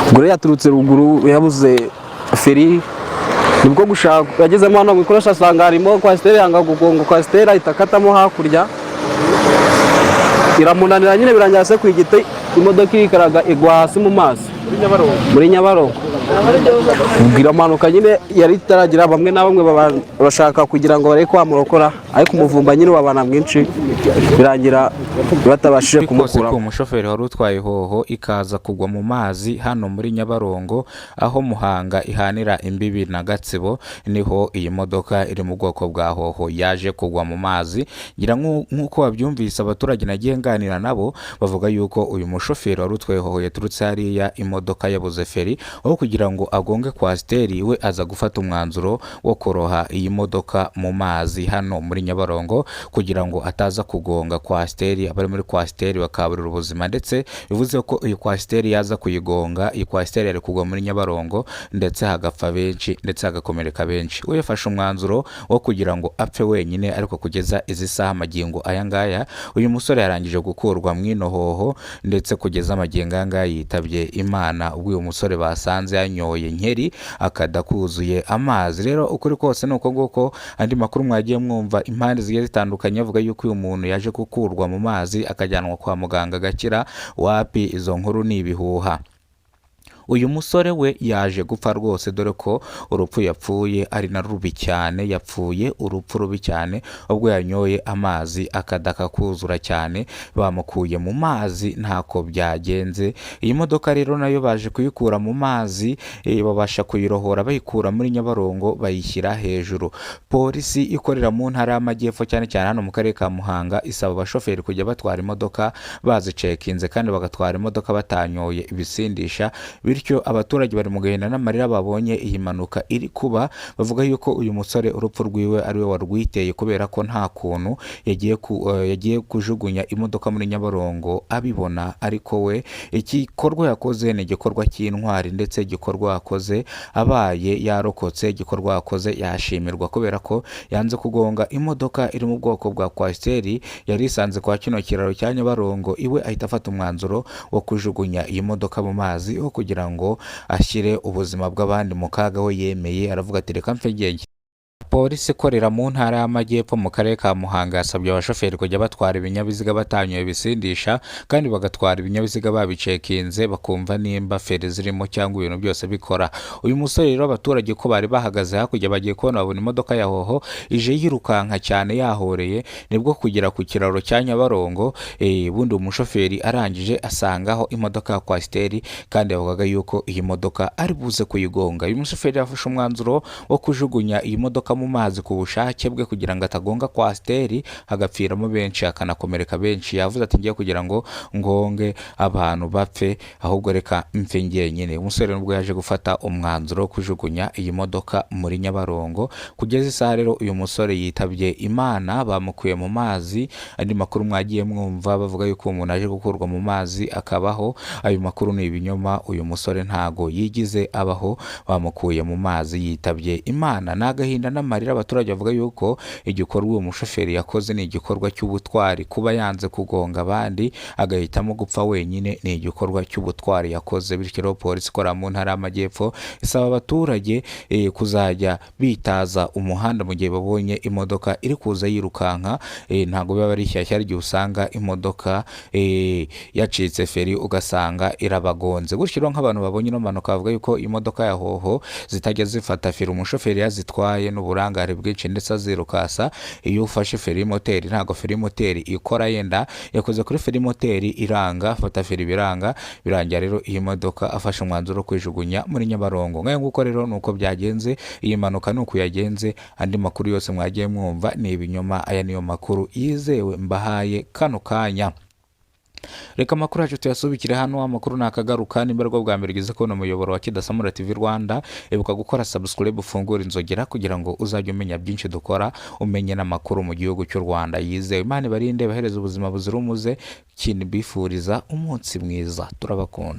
Ubwo rero yaturutse ruguru yabuze feri, nibwo gushaka yagezemo hano mu ikorosi asanga harimo coaster, yanga gugonga coaster, ahita akatamo hakurya, iramunanira nyine, birangira se ku igiti, imodoka irikaraga igwa hasi mu mazi muri Nyabarongo. Ubwo iramanuka nyine, yari itaragira bamwe na bamwe bashaka kugira ngo barebe ko bamurokora, ariko umuvumba nyine ubabana mwinshi, birangira batabashije Kuri kose ko kumukuramo. Umushoferi wari utwaye Hoho ikaza kugwa mu mazi hano muri Nyabarongo, aho Muhanga ihanira imbibi na Gatsibo, niho iyi modoka iri mu bwoko bwa Hoho yaje kugwa mu mazi. Ngira nk'uko wabyumvise, abaturage nagiye nganira nabo bavuga yuko uyu mushoferi wari utwaye Hoho yaturutse hariya, imodoka yabuze feri, aho kugira ngo agonge coaster, we aza gufata umwanzuro wo kuroha iyi modoka mu mazi hano muri Nyabarongo kugira ngo ataza kugonga coaster, abari muri coaster bakaburira ubuzima. Ndetse bivuze ko iyi coaster yaza kuyigonga, iyi coaster yari kugwa muri Nyabarongo, ndetse hagapfa benshi, ndetse hagakomereka benshi. We yafashe umwanzuro wo kugira ngo apfe wenyine. Ariko kugeza izi saha, magingo aya ngaya, uyu musore yarangije gukurwa mu ino Hoho, ndetse kugeza amagingo aya ngaya yitabye Imana, ubwo uyu musore basanze yanyoye nkeri akada kuzuye amazi. Rero ukuri kose ni uko nguko. Andi makuru mwagiye mwumva impande zigiye zitandukanye avuga yuko uyu muntu yaje gukurwa mu mazi akajyanwa kwa muganga agakira, wapi, izo nkuru ni ibihuha. Uyu musore we yaje gupfa rwose, dore ko urupfu yapfuye ari na rubi cyane. Yapfuye urupfu rubi cyane ubwo yanyoye amazi akadaka kuzura cyane. Bamukuye mu mazi ntako byagenze. Iyi modoka rero nayo baje kuyikura mu mazi, babasha kuyirohora, bayikura muri Nyabarongo bayishyira hejuru. Polisi ikorera mu Ntara y'Amajyepfo, cyane cyane hano mu Karere ka Muhanga, isaba abashoferi kujya batwara imodoka bazicekinze kandi bagatwara imodoka batanyoye ibisindisha. Bityo abaturage bari mu gahinda n'amarira babonye iyi mpanuka iri kuba, bavuga yuko uyu musore urupfu rwiwe ari we warwiteye, kubera ko nta kuntu yagiye kujugunya imodoka muri Nyabarongo abibona. Ariko we igikorwa yakoze ni igikorwa cy'intwari, ndetse igikorwa yakoze abaye yarokotse, igikorwa yakoze yashimirwa, kubera ko yanze kugonga imodoka iri mu bwoko bwa coaster yari isanze kwa kino kiraro cya Nyabarongo, iwe ahita afata umwanzuro wo kujugunya iyi modoka mu mazi wo kugira ngo ashyire ubuzima bw'abandi mu kaga. We yemeye aravuga ati: "Reka mfe ngenge." Polisi ikorera mu Ntara y'Amajyepfo mu Karere ka Muhanga yasabye abashoferi kujya batwara ibinyabiziga batanyoye ibisindisha, kandi bagatwara ibinyabiziga babicekinze, bakumva nimba feri zirimo cyangwa ibintu byose bikora. Uyu musore rero, abaturage ko bari bahagaze hakurya, bagiye kubona babona imodoka ya Hoho ije yirukanka cyane yahoreye, nibwo kugera ku kiraro cya Nyabarongo, ubundi umushoferi arangije asangaho imodoka ya coaster, kandi yavugaga yuko iyi modoka ari buze kuyigonga. Uyu mushoferi yafashe umwanzuro wo kujugunya iyi modoka mu mazi ku bushake bwe kugira ngo atagonga coaster hagapfiramo benshi, hakanakomereka benshi. Yavuze ati: "Ngiye kugira ngo ngonge abantu bapfe, ahubwo reka mfe njyenyine." Umusore nubwo yaje gufata umwanzuro wo kujugunya iyi modoka muri Nyabarongo, kugeza isaha rero uyu musore yitabye Imana, bamukuye mu mazi. Andi makuru mwagiye mwumva bavuga yuko uwo muntu aje gukurwa mu mazi akabaho, ayo makuru ni ibinyoma. Uyu musore ntago yigize abaho, bamukuye mu mazi yitabye Imana. Ni agahinda n'amarira. Abaturage bavuga yuko igikorwa uwo mushoferi yakoze ni igikorwa cy'ubutwari. Kuba yanze kugonga abandi agahitamo gupfa wenyine ni igikorwa cy'ubutwari yakoze. Bityo rero polisi ikorera mu Ntara y'Amajyepfo isaba abaturage kuzajya bitaza umuhanda mu gihe babonye imodoka iri kuza yirukanka. Ntabwo biba ari shyashya, hari igihe usanga imodoka yacitse feri ugasanga irabagonze gutyo. Rero nk'abantu babonye ino mpanuka bavuga yuko imodoka ya Hoho zitajya zifata feri, umushoferi yazitwaye n'uburangare bwinshi ndetse azirukasa. Iyo ufashe feri moteri, ntabwo feri moteri ikora, yenda yakoze kuri feri moteri iranga, fata feri biranga, birangira rero iyi modoka afashe umwanzuro wo kwijugunya muri Nyabarongo. Ngayo nguko rero ni uko byagenze, iyi mpanuka ni uko yagenze. Andi makuru yose mwagiye mwumva ni ibinyoma, aya niyo makuru yizewe mbahaye kano kanya. Reka amakuru yacu tuyasubikire hano, amakuru nakagaruka. Nimba aribwo bwa mbere ugeze kubona umuyoboro wa Kidasamura TV Rwanda, ibuka gukora subscribe, ufungure inzogera kugira ngo uzajye umenya byinshi dukora, umenye n'amakuru mu gihugu cy'u Rwanda yizewe. Imana ibarinde, bahereze ubuzima buzira umuze. Ikintu bifuriza umunsi mwiza, turabakunda.